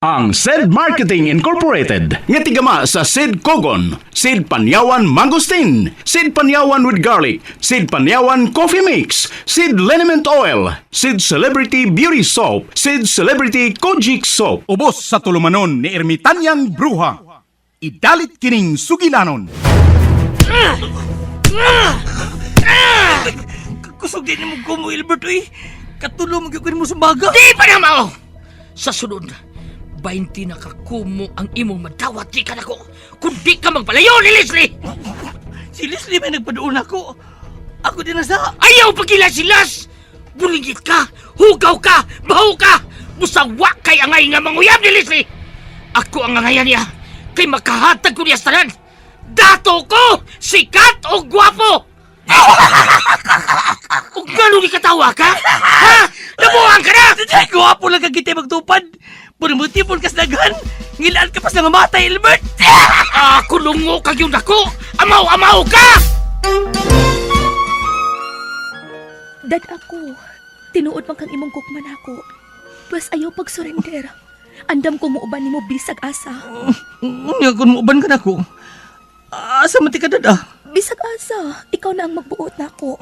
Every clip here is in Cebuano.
Ang Sed Marketing Incorporated nga tigama sa Sed Kogon, Sed Panyawan Mangosteen, Sed Panyawan with Garlic, Sed Panyawan Coffee Mix, Sed Liniment Oil, Sed Celebrity Beauty Soap, Sed Celebrity Kojic Soap. Ubos sa tulumanon ni Ermitanyang Bruha. Idalit kining sugilanon. Kusog din mo ko mo, Ilbert, uy. Katulo mo gyud mo sa baga. Di pa na mao! Sa sunod, 20 na kakumo ang imong madawat di ka nako. Kung di ka magpalayo ni Leslie! Si Leslie may nagpaduon ako. Ako din na sa... Ayaw pagila-silas! Bulingit ka! Hugaw ka! Baho ka! Busawa kay angay nga manguyab ni Leslie! Ako ang angayan niya kay makahatag ko niya sa tanan! Dato ko! Sikat o gwapo! Ug ngano ni katawa ka? Ha? Nabuang ka na! Ay, gwapo lang kag kita magtupad. Puro kas daghan. Ngilaan ka pa sa nga matay, Ilbert. Ako lungo kag yung dako! Amaw-amaw ka! Dad ako, tinuod man kang imong gugma nako. Pwes ayaw pag-surrender. Andam ko muuban nimo bisag asa. Unya, kung muuban ka na ko. Asa man ti ka dada? Bisag asa, ikaw na ang magbuot nako.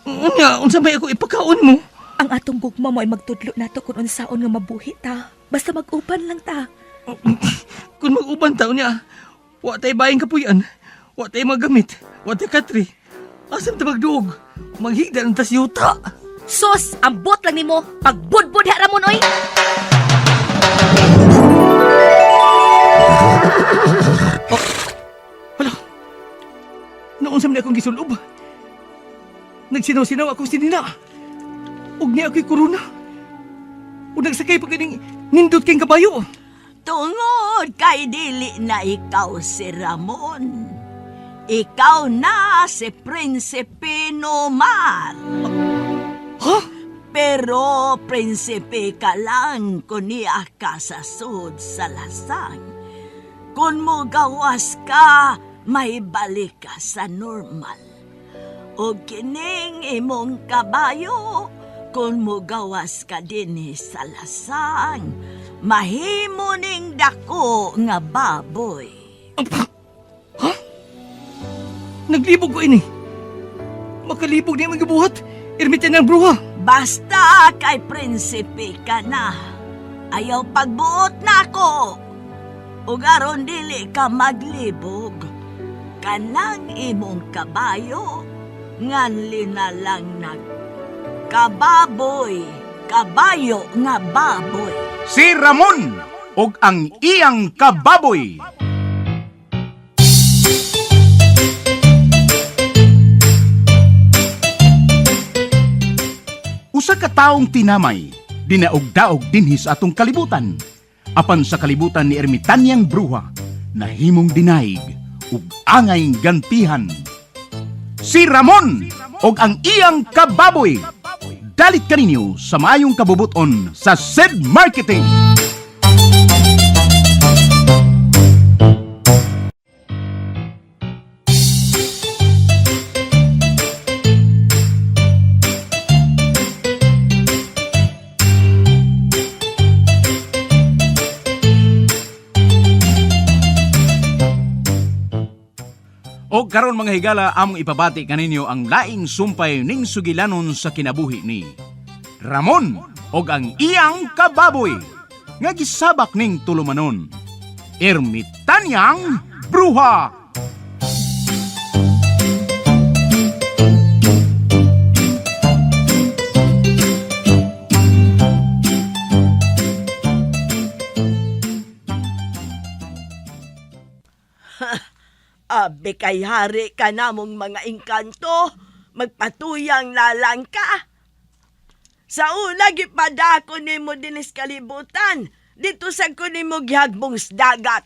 Unya, unsa may ako ipakaon mo? Ang atong gugma mo ay magtudlo nato kung unsaon nga mabuhi ta. Basta mag-uban lang ta. Kung mag-uban ta, unya, wa tay bayang kapuyan. Wa tay magamit. Wa tay katri. Asa man ta magduog? Maghigda ng tas yuta. Sos, ambot lang nimo. Pagbudbud ha ramon oy. Hala. Noon sa akong gisulob. Nagsinaw-sinaw akong sinina. Ug niya ako'y korona. Ug nagsakay pa kining nindot kayong kabayo. Tungod kay dili na ikaw si Ramon. Ikaw na si Prinsipe Nomar. Ha? Pero prinsipe ka lang kung niya ka sa sud sa lasang. Kung mo gawas ka, may balik ka sa normal. O kining imong kabayo, kung mo gawas ka dinhi sa lasang, mahimo ning dako nga baboy. Naglibog ko ini. Makalibog niya magibuhat. Ermitan ng bruha. Basta kay prinsipe ka na. Ayaw pagbuot na ako. Ug aron dili ka maglibog. Kanang imong kabayo, nganli na lang nag kababoy, kabayo nga baboy. Si Ramon og ang iyang kababoy. Usa ka taong tinamay, dinaog-daog dinhi sa atong kalibutan. Apan sa kalibutan ni Ermitanyang Bruha, nahimong dinaig ug angay gantihan. Si Ramon og ang iyang kababoy. Dalit kaninyo sa maayong kabubuton sa Sed Marketing. O karon mga higala among ipabati kaninyo ang laing sumpay ning sugilanon sa kinabuhi ni Ramon og ang iyang kababoy nga gisabak ning tulumanon. Ermitanyang Bruha. Abe kay hari ka namong mga engkanto, magpatuyang lalang ka. Sa una gipadako nimo dinis kalibutan, dito sa ko nimo gihagbong sa dagat.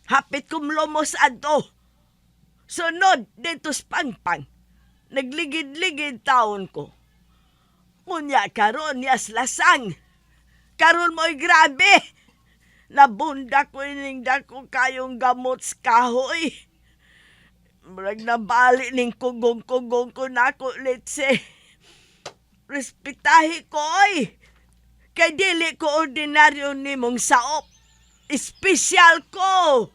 Hapit kumlomos adto. Sunod dito sa pangpang. Nagligid-ligid taon ko. Unya karon yas lasang. Karon mo'y grabe. Nabunda ko ining dako kayong gamot sa kahoy. Murag nabali ning kugong-kugong ko nako, Litse. Respetahi ko, oy. Kay dili ko ordinaryo nimong saop. Espesyal ko.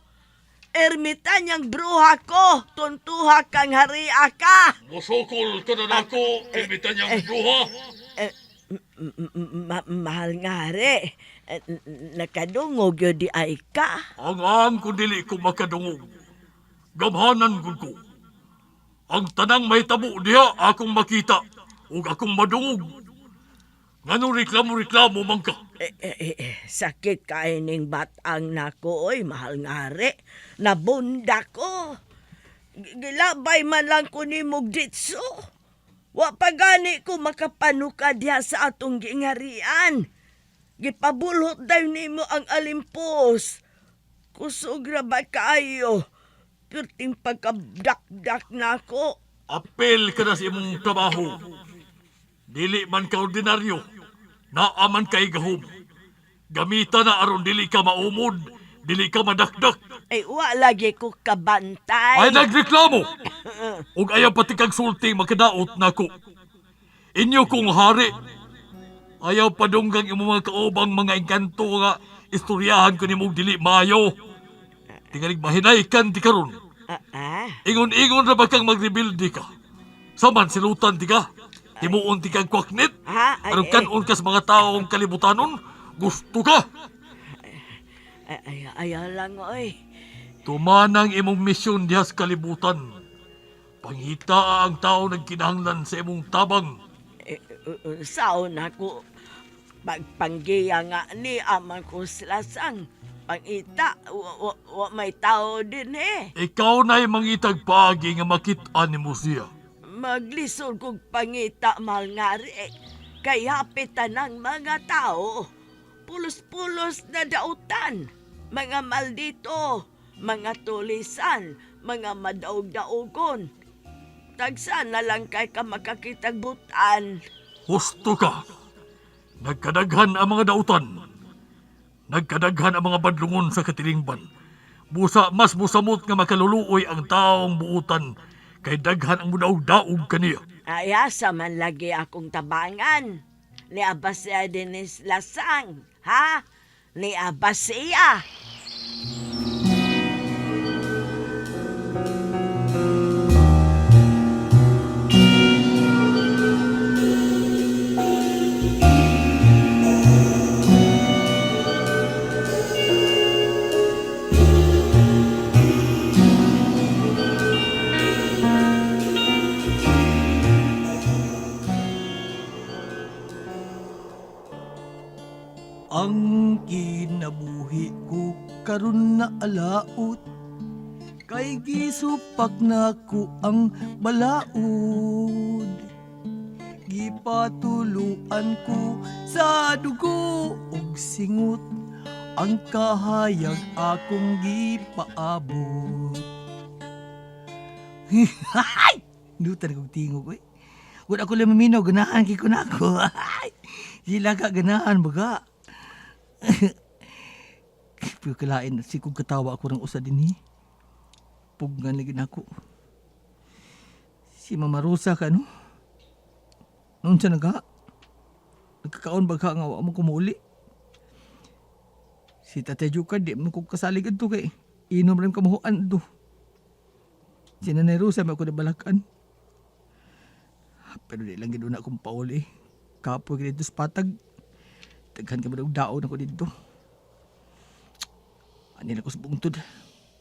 Ermitanyang bruha ko. Tuntuha kang haria ka. Mosokol ka na nako, ermitanyang bruha. Eh, mahal nga hari. Eh, nakadungog yun di ay ka. Ang ang kung dili ko makadungog. Gamhanan gud ko. Ang tanang mahitabo diha akong makita ug akong madungog. Ngano reklamo-reklamo man ka? Eh, eh, eh, eh, sakit kaining batang nako, oy, mahal nga hari. Nabunda ko. Gilabay man lang ko ni ditso. Wa pa gani ko makapanuka diha sa atong gingarian. Gipabulhot dayon nimo ang alimpos. Kusog ra ba kaayo? Perting pagkadakdak nako. Apel ka na sa imong trabaho. Dili man ka ordinaryo. Naa man kay gahom. Gamita na aron dili ka maumod, dili ka madakdak. Ay, wa lagi ko kabantay. Ay nagreklamo. Ug ayaw pati kag sulti makadaot nako. Inyo kong hari. Ayaw padunggang imong mga kaubang mga engkanto nga istoryahan ko nimong dili maayo. Tingalig mahinay kan ti karon. Ah, ah. Ingon-ingon ra ba kang magrebilde ka? Saman silutan ti ka. Himuon ti kang kwaknit. Ha? Ay, Aron eh. kanon ka sa mga taong kalibutanon, gusto ka. Ay, ay, ayaw lang, oy. Tumanang imong misyon diha sa kalibutan. Pangita ang tao nagkinahanglan sa imong tabang. Eh, saon ako pagpanggiya nga ni amang ko silasang. Pangita, wa, wa, wa may tao din eh. Ikaw na'y mangitag paagi nga makit-an nimo siya. Maglisod kog pangita, mahal nga ri. Eh. Kay hapit ng mga tao. Pulos-pulos na dautan. Mga maldito, mga tulisan, mga madaog-daogon. Tagsa na lang kay ka makakitag butan. Husto ka. Nagkadaghan ang mga dautan. Nagkadaghan ang mga badlungon sa katilingban. Busa mas musamot nga makaluluoy ang taong buutan kay daghan ang mudaog-daog kaniya. Ay, asa man lagi akong tabangan. Ni Abasia Denis Lasang, ha? Ni Abasia. Ang kinabuhi ko karon na alaot, kay gisupak na ko ang balaod. Gipatuluan ko sa dugo ug singot ang kahayag akong gipaabot. Hay! Dutan kong tingog eh. Kung ako lang maminaw, ganahan kay ko na ako. Sila ka ganahan baga. Pero kalain, si kong katawa ako ng usa din eh. Pugnan lagi na ako. Si Mama Rosa ka, no? Noon siya naga. Nagkakaon baga nga wa mo kumuli. Si Tatay Juka, di mo kong kasalig adto kay. Inom rin kamuhuan do. Si Nanay Rosa, may ako nabalakan. Pero di lang gid na akong pauli. Kapoy ka dito sa patag. Daghan ka ba daw daon ako dito. Ani lang ko sa bungtod.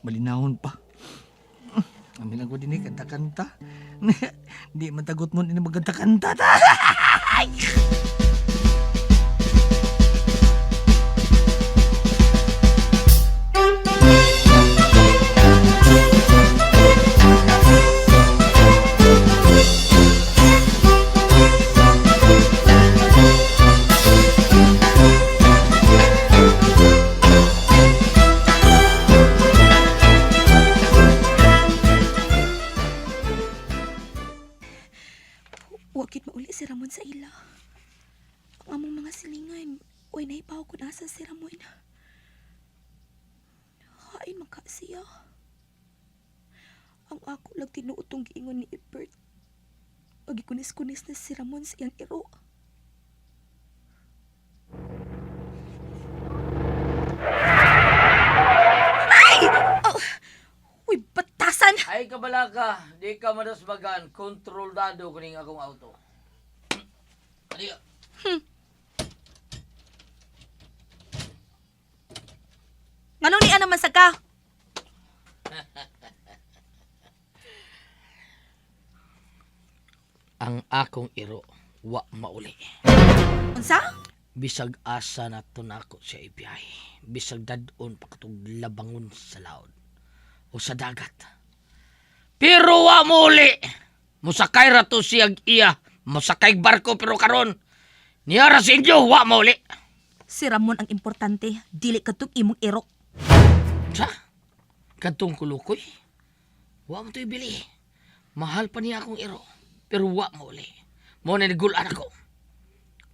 Malinahon pa. Ani lang ko din eh, kanta-kanta. Di matagot mo din magkanta-kanta. Wakit mauli si Ramon sa ila. Ang among mga silingan, uy naipaw ko nasa si Ramon. Hain man ka siya. Ang ako lang tinuod tong giingon ni Ibert. Pagikunis-kunis na si Ramon sa iyang iro. balaka, di ka madasbagan, kontrolado kuning akong auto. Adiyo. Nganong niya naman sa ka? Ang akong iro, wa mauli. Unsa? Bisag asa na tunako siya ibiyahe. Bisag dadon pakatog labangon sa laod o sa dagat. Pero wa mauli. Musakay ra to siyag iya. Musakay barko pero karon niya ra sa inyo, wa mauli. Si Ramon ang importante, dili katong imong iro. Sa? Kadtong kulukoy? Wa mo to ibili. Mahal pa niya akong iro. Pero wa mo uli. Mo na nigulan ako.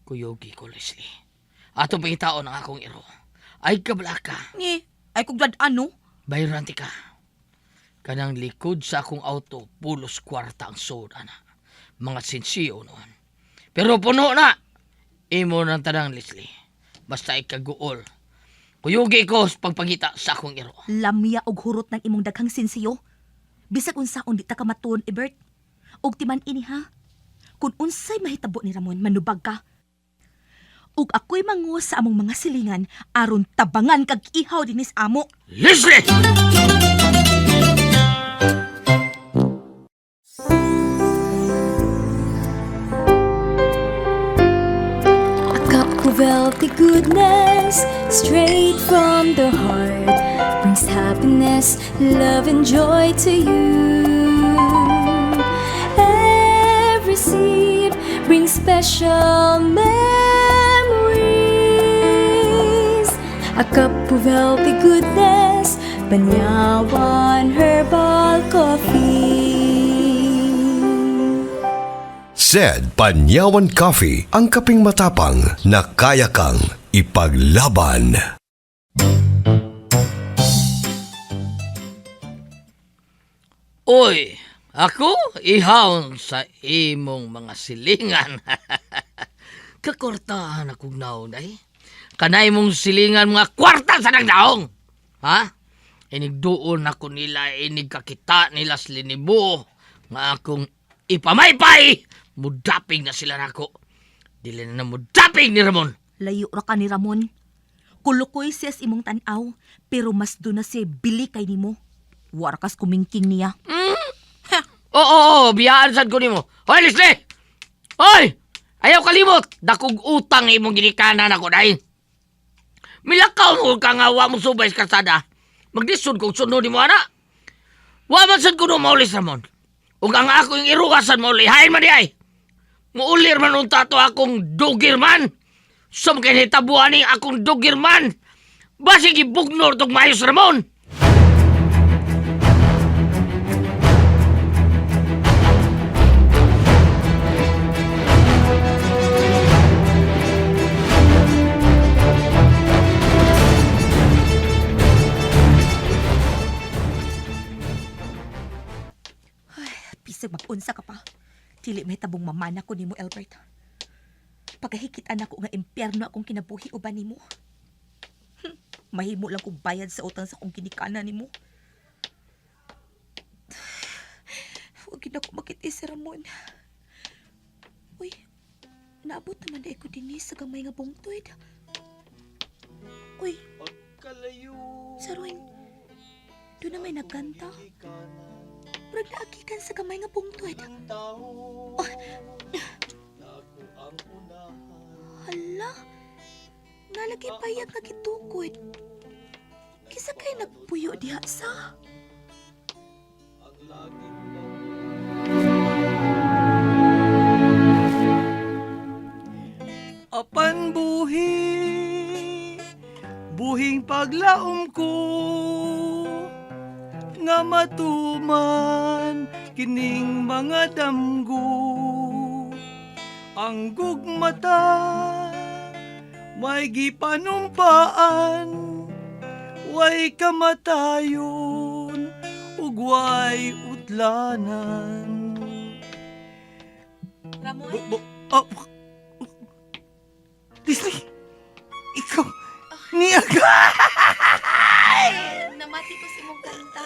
Kuyogi ko, Leslie. Atong pangitaon ang akong iro. Ay kablaka. Ni, ay kung dad ano? Bayran ka. Kanang likod sa akong auto, pulos kwarta ang soda na. Mga sinsiyo noon. Pero puno na! Imo ng tanang, Leslie. Basta ikaguol. Kuyugi ko sa pagpangita sa akong iro. Lamya og hurot ng imong daghang sinsiyo. Bisag unsaon di ta ka matuon, Ebert. Og timan ini ha. Kung unsay mahitabo ni Ramon, manubag ka. Ug ako'y manguha sa among mga silingan aron tabangan kag ihaw dinis amo. Leslie! A cup of healthy goodness, straight from the heart, brings happiness, love, and joy to you. Every sip brings special memories. A cup of healthy goodness, Banyawan Herbal Coffee. Said Panyawan Coffee, ang kaping matapang na kaya kang ipaglaban. Uy, ako ihawon sa imong mga silingan. Kakortahan akong naon ay. Kanay mong silingan mga kwarta sa nagdaong. Ha? Inigduon ako nila, inigkakita nila sa linibo. Nga akong ipamaypay. Mudaping na sila nako. Dili na na mudaping ni Ramon. Layo ra ka ni Ramon. Kulukoy siya sa imong tan-aw, pero mas do na siya bili kay nimo. Wara kas kumingking niya. Oo, oo, biyaan sad ko nimo. Hoy, Leslie! Hoy! Ayaw kalimot! Dakog utang imong ginikanan ako dahil. Milakaw mo ka nga wa mo subay sa kasada. Maglisod kog sunod nimo ana. Wa man sad kuno maulis Ramon. Ug ang ako yung iruwasan mauli, hain man di ay. Muulir man unta to akong dugir man. Sum kay hitabuan ni akong dugir man. Basig ibugnor tog maayos Ramon. Bisag mag-unsa ka pa. Dili may tabong mamana ko nimo, Albert. Pagahikit anak ko nga impyerno akong kinabuhi uban nimo. Mahimo lang kong bayad sa utang sa akong ginikana nimo. Huwag gid ako makit si Ramon. Uy, naabot naman na ko dinhi sa gamay nga bungtod. Uy, Sarwin, doon na may nagkanta. Murag naagikan sa gamay nga bungtod. Oh. Hala, nalagi payag nga gitukod. Kisa kay nagpuyo diha sa? Apan buhi, buhing paglaom ko, nga matuman kining mga damgo. Ang gugmata, may gipanumpaan, way kamatayon, ug way utlanan. Ramon, Bo, oh, Leslie, ikaw, niya ka! namati ko sa imong kanta.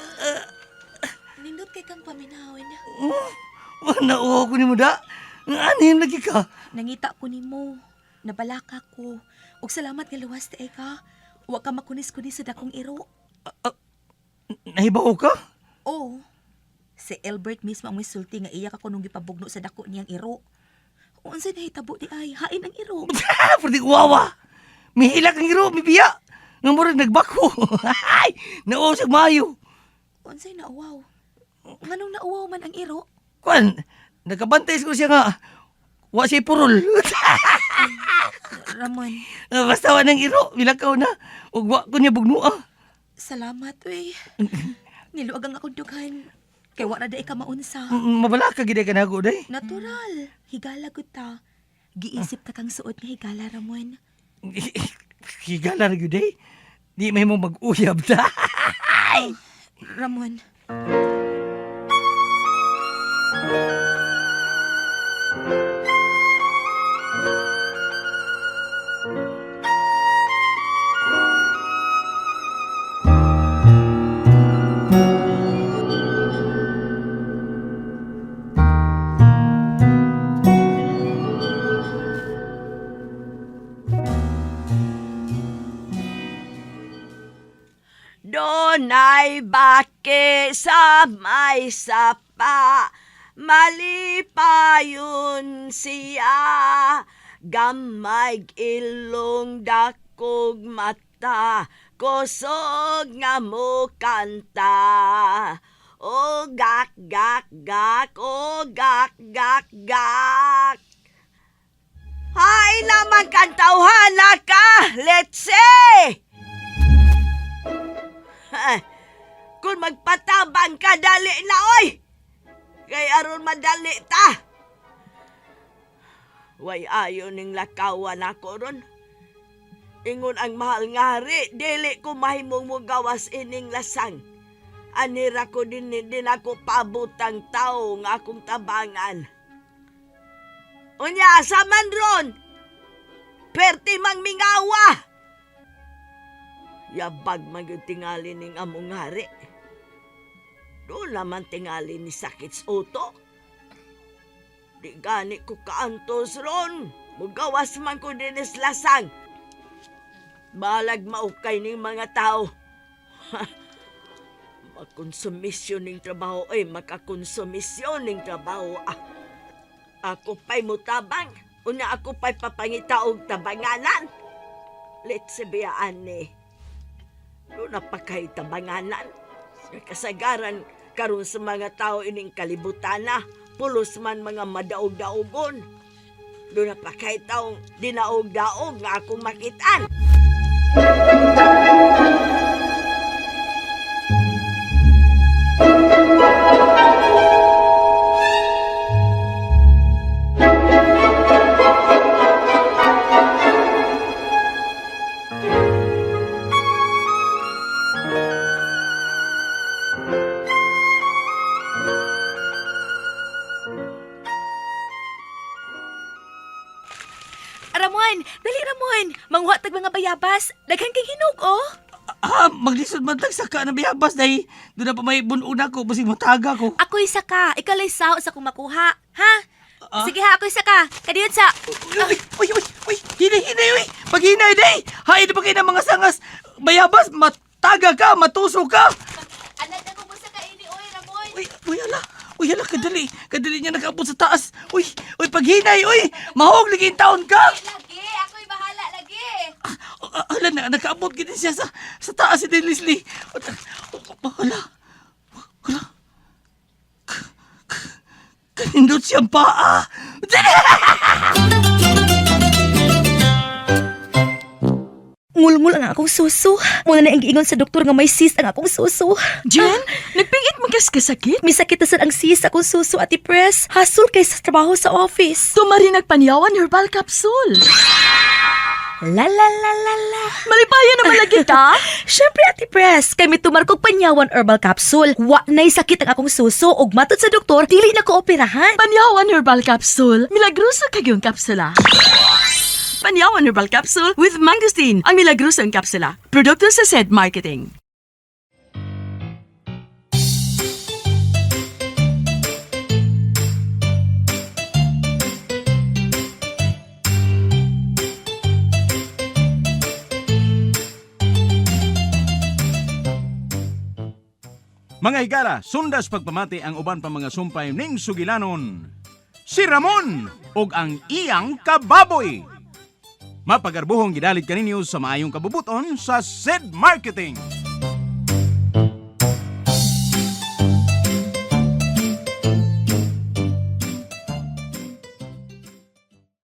Nindot kay kay kang paminawin. Wala ko ni mo da. Anim lagi ka. Nangita ko nimo. Nabalaka ko. Ug salamat nga luwas ti ka. Wa ka makunis-kunis sa dakong iro. Nahibaw ka? Oo. Si Albert mismo ang misulti nga iya ka kunong gipabugno sa dako niyang iro. Unsay nahitabo di ay, hain ang iro. Pwede wawa. Mihilak ang iro, mibiya. Nga murag nagbako. Ay, nauusag maayo. Unsay nauwaw? Nganong nauwaw man ang iro? Kwan, nakabantay ko siya nga. Wa siya purol. Ramon, Basta wa ng iro, bilakaw na. Ug wa ko niya bugnua. salamat uy. Niluag ang akong dughan. Kay wa ra day ka maunsa. Mabalaka gid ka nako day. Natural. Higala gud ta. Giisip ta kang suot nga higala, Ramon. Higala ra gyud day. Di may mo mag-uyab ta. Ramon. Donay bake sa may sapa, malipayon siya. Gamay ilong dakog mata, kusog nga mo kanta. O gak gak gak, o gak gak gak. Hay naman kantawhana ka, let's say! Ay, kung magpatabang ka, dali na, oy! Kay aron madali ta. Way ayo ning lakawan ako ron. Ingon ang mahal nga hari, dili ko mahimong mugawas ining lasang. Anira ko din, din ako paabotang tao nga akong tabangan. Unya, asa man ron? Perti mang mingawa! Yabag man gyud tingali ning among hari. Doon naman tingali ni sakit sa utok. Di gani ko kaantos ron. Mugawas man ko dinis lasang. Balag maukay ning mga tao. Makonsumisyon ning trabaho ay makakonsumisyon ning trabaho. Ah, ako pa'y mutabang. Una ako pa'y papangita og tabanganan. Let's biyaan ni. Doon na pa kay tabanganan. Kasagaran karon sa mga tao ining kalibutan na. Pulos man mga madaog-daogon. Doon na pa kay taong dinaog-daog nga akong makitaan. Ramon, dali Ramon. Manguha tag mga bayabas. Daghan kay hinog oh. Ah, maglisod man tag saka na biyabas day. Doon na pa may bununa ko basig mataga ko. Ako'y saka, ikalay sao sa kung makuha. Ha? Sige ha, ako'y saka. Kadiyon sa... Uy, uy, uy, uy, hinay, hinay, uy. Paghinay, day. Hain pa kayo ng mga sangas. Bayabas, mataga ka, matuso ka. Anak ako mo sa kaini, oy, Ramon. Uy, uy, ala. Uy, ala, kadali. Kadali niya nakaabot sa taas. Uy, uy, paghinay, uy. Mahog, lagi taon ka. Lagi, ako'y bahala, lagi. Ah, ala, na, nakaabot gid siya sa taas si Leslie. Ala, ala. Kanindot siyang paa. Ngulngul ang akong suso. Muna na ang giingon sa doktor nga may cyst ang akong suso. Jen, nagpingit mo kas kasakit? Misakit na sad ang cyst akong suso at press. Hasol kay sa trabaho sa office. Tumari nagpanyawan herbal capsule. La la la la la. Malipayan naman lagi ka? Siyempre, Ate Press, kay mitumar kog Panyawan Herbal Capsule. Wa na'y sakit ang akong suso ug matod sa doktor, dili na ko operahan. Panyawan herbal capsule. Milagroso kagyong kapsula. Panyawan herbal capsule with mangosteen. Ang milagroso ang kapsula. Produkto sa said marketing. Mga higala, sundas pagpamati ang uban pa mga sumpay ning sugilanon. Si Ramon ug ang iyang kababoy. Mapagarbuhong gidalit kaninyo sa maayong kabubuton sa SED Marketing.